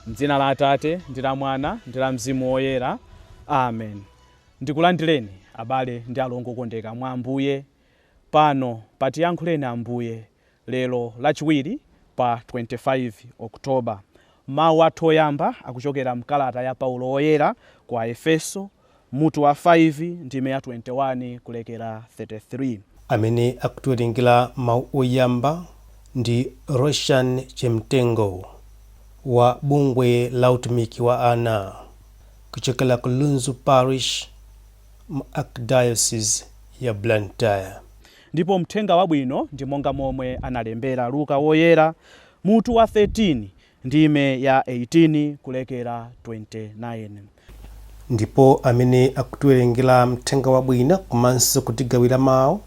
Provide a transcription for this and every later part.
Mdzina la Atate ndi la Mwana ndi la Mzimu Woyera, amen. Ndikulandireni abale ndi alongo okondeka mwa Ambuye pano pa Tiyankhuleni Ambuye lero Lachiwiri pa 25 October. Mawu athu oyamba akuchokera mkalata ya Paulo Woyera kwa Aefeso, mutu wa 5 ndime ya 21 kulekera 33. Amene akutiwerengera mawu oyamba ndi Roshan Chemtengo wa bungwe la utumiki wa ana kuchokera ku Lunzu Parish mu Archdiocese ya Blantyre. Ndipo mthenga wabwino ndi monga momwe analembera Luka Woyera, mutu wa 13 ndime ya 18 kulekera 29. Ndipo amene akutiwerengera mthenga wabwino komanso kutigawira mawu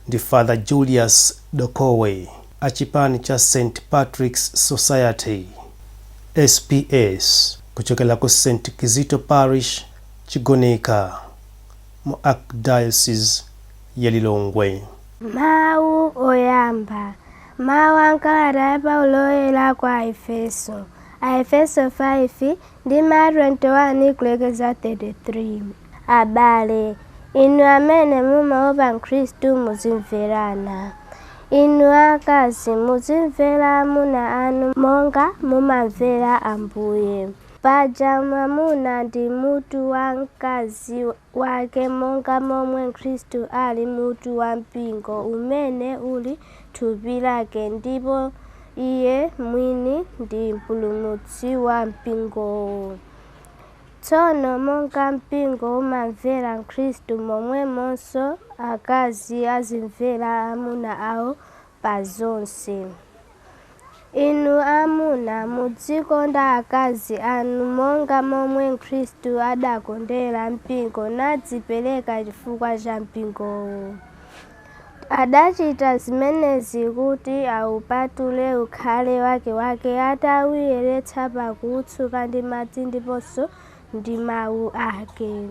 ndi Father Julius Dokowe a chipani cha St Patrick's Society SPS kuchokera ku St Kizito Parish, Chigoneka mu Archdiocese ya Lilongwe. Mawu oyamba. Mawu a m'kalata ya Paulo Woyera kwa Aefeso. Aefeso 5 ndime ya 21 kulekeza 33. Abale, inu amene mumaopa Khristu, muzimverana. Inu akazi, muzimvera amuna anu monga mumamvera Ambuye. Paja mwamuna ndi mutu wa mkazi wake monga momwe Khristu ali mutu wa mpingo umene uli thupi lake, ndipo iye mwini ndi mpulumutsi wa mpingowo. Tsono monga mpingo umamvera Khristu, momwemonso akazi azimvera amuna awo pa zonse. Inu amuna, muzikonda akazi anu monga momwe Khristu adakondera mpingo nadzipereka chifukwa cha mpingowo. Adachita zimenezi kuti awupatule ukhale wakewake, atawuyeretsa pakuwutsuka ndi madzi ndiponso ndi mawu ake.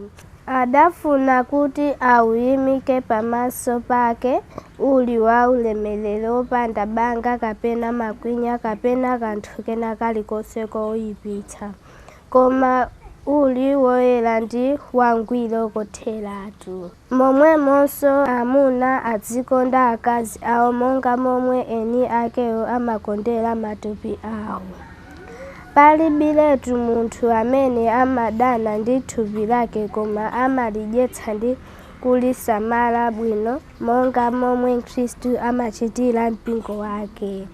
Adafuna kuti awuyimike pamaso pake uli wa ulemerero, wopanda banga kapena makwinya kapena kanthu kena kalikonse koyipitsa, koma uli woyera ndi wangwiro kotheratu. Momwemonso amuna azikonda akazi awo monga momwe eni akewo amakondera matupi awo. Palibiretu munthu amene amadana ndi thupi lake, koma amalidyetsa ndi kulisamala bwino monga momwe Khristu amachitira mpingo wake.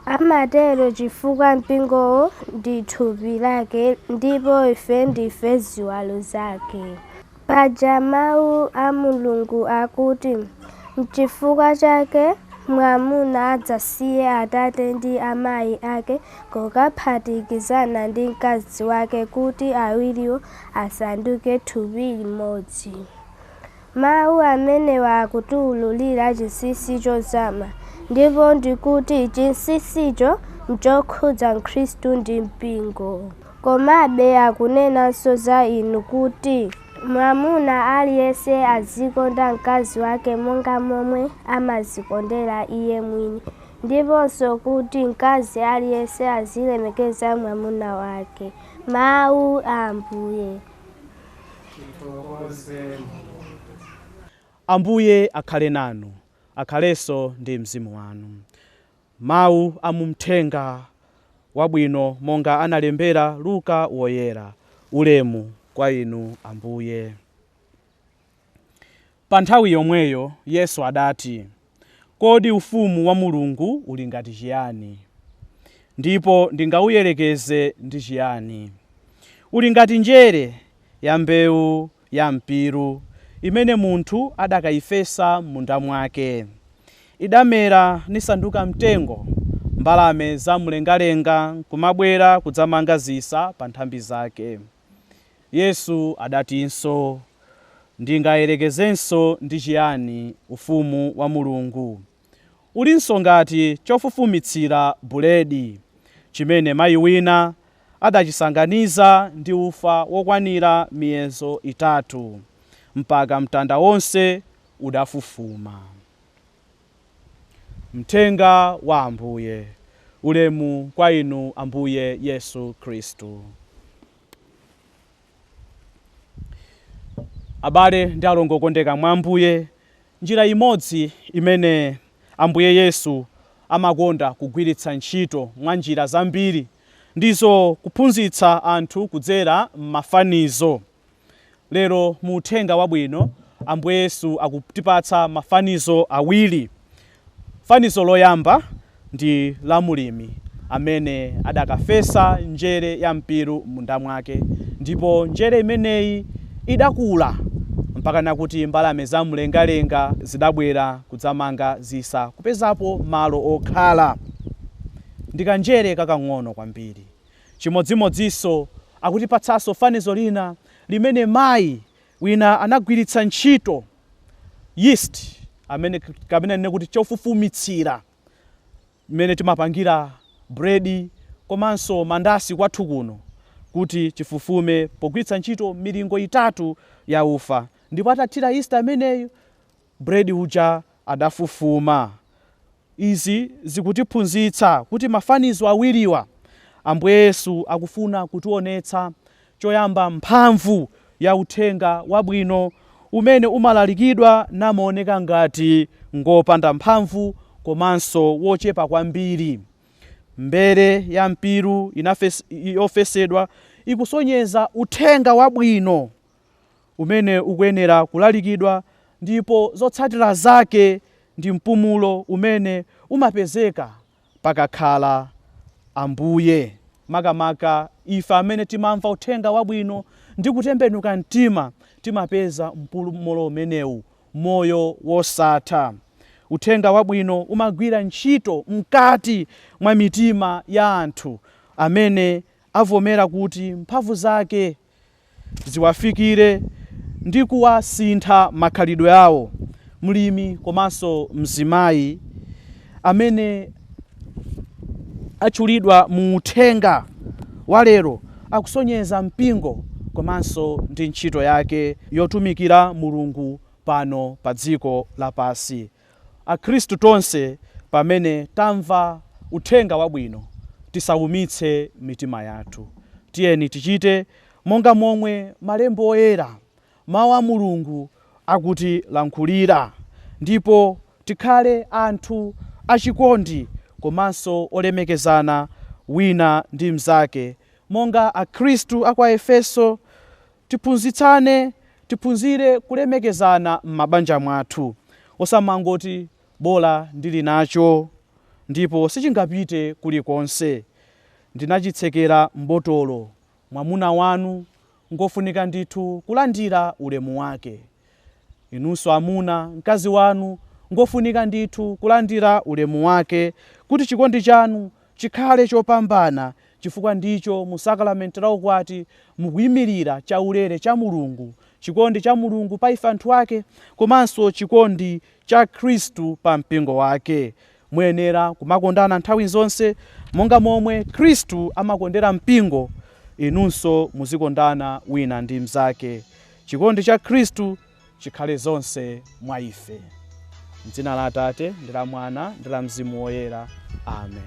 Amatero chifukwa mpingowo ndi thupi lake ndipo ife ndife ziwalo zake. Paja mawu a Mulungu akuti, "N'chifukwa chake mwamuna adzasiye atate ndi amayi ake kukaphatikizana ndi mkazi wake kuti awiriwo asanduke thupi limodzi." Mawu amenewa akutiwululira chinsinsi chozama, ndipo ndikuti chinsinsicho nchokhudza Khristu ndi mpingo. Komabe akunenanso za inu kuti mwamuna aliyense azikonda mkazi wake monga momwe amadzikondera iye mwini, ndiponso kuti mkazi aliyense azilemekeza mwamuna wake. Mawu a Ambuye. Ambuye akhale nanu, akhalenso ndi mzimu wanu. Mawu a mumthenga wabwino monga analembera Luka Woyera. Ulemu kwa inu, Ambuye. Pa nthawi yomweyo Yesu adati, "Kodi ufumu wa Mulungu uli ngati chiyani? Ndipo ndingawuyerekeze ndi chiyani? Uli ngati njere ya mbewu ya mpiru imene munthu adakayifesa m'munda mwake. Idamera nisanduka mtengo, mbalame zamlengalenga nkumabwera kudzamanga zisa pa nthambi zake." Yesu adatinso, "Ndingayerekezenso ndi chiyani ufumu wa Mulungu? Ulinso ngati chofufumitsira buledi chimene mayi wina adachisanganiza ndi ufa wokwanira miyezo itatu, mpaka mtanda wonse udafufuma." Mthenga wa Ambuye. Ulemu kwa inu Ambuye Yesu Khristu. Abale ndi alongo okondeka mwa Ambuye, njira imodzi imene Ambuye Yesu amakonda kugwiritsa ntchito mwa njira zambiri ndizo kuphunzitsa anthu kudzera m'mafanizo. Lero mu uthenga wabwino Ambuye Yesu akutipatsa mafanizo awiri. Fanizo loyamba ndi la mulimi amene adakafesa njere ya mpiru m'munda mwake, ndipo njere imeneyi idakula mpaka nakuti mbalame zamlengalenga zidabwera kudzamanga zisa kupezapo malo okhala. Ndi kanjere kakang'ono kwambiri. Chimodzimodzinso akutipatsanso fanizo lina limene mayi wina anagwiritsa ntchito yeast, amene kapena nene kuti chofufumitsira mmene timapangira bredi komanso mandasi kwathu kuno, kuti chifufume pogwiritsa ntchito milingo itatu ya ufa. Ndipo atathira yeast ameneyo, bredi uja adafufuma. Izi zikutiphunzitsa kuti mafanizo awiriwa Ambuye Yesu akufuna kutionetsa choyamba mphamvu ya uthenga wabwino umene umalalikidwa namaoneka ngati ngopanda mphamvu komanso wochepa kwambiri. Mbere ya mpiru yofesedwa ikusonyeza uthenga wabwino umene ukuyenera kulalikidwa, ndipo zotsatira zake ndi mpumulo umene umapezeka pakakhala Ambuye. Makamaka ife amene timamva uthenga wabwino ndi kutembenuka mtima timapeza mpumulo umenewu, moyo wosatha. Uthenga wabwino umagwira ntchito mkati mwa mitima ya anthu amene avomera kuti mphamvu zake ziwafikire ndi kuwasintha makhalidwe awo. Mlimi komanso mzimayi amene atchulidwa mu uthenga wa lero akusonyeza mpingo komanso ndi ntchito yake yotumikira Mulungu pano pa dziko lapansi. Akhristu tonse pamene tamva uthenga wabwino tisaumitse mitima yathu. Tiyeni tichite monga momwe malembo oyera, mawu a Mulungu akutilankhulira, ndipo tikhale anthu achikondi komanso olemekezana wina ndi mnzake. Monga Akhristu a kwa Efeso, tiphunzitsane, tiphunzire kulemekezana m'mabanja mwathu, osamangoti bola ndili nacho ndipo sichingapite kulikonse, ndinachitsekera mbotolo. Mwamuna wanu ngofunika ndithu kulandira ulemu wake. Inunso amuna, mkazi wanu ngofunika ndithu kulandira ulemu wake, kuti chikondi chanu chikhale chopambana, chifukwa ndicho mu sakramenti la ukwati mukuyimirira chaulere cha Mulungu, chikondi cha Mulungu pa ife anthu ake komanso chikondi cha Khristu pa mpingo wake. Muyenera kumakondana nthawi zonse monga momwe Khristu amakondera mpingo, inunso muzikondana wina ndi mnzake. Chikondi cha Khristu chikhale zonse mwa ife. M'dzina la Atate ndi la Mwana ndi la Mzimu Woyera. Amen.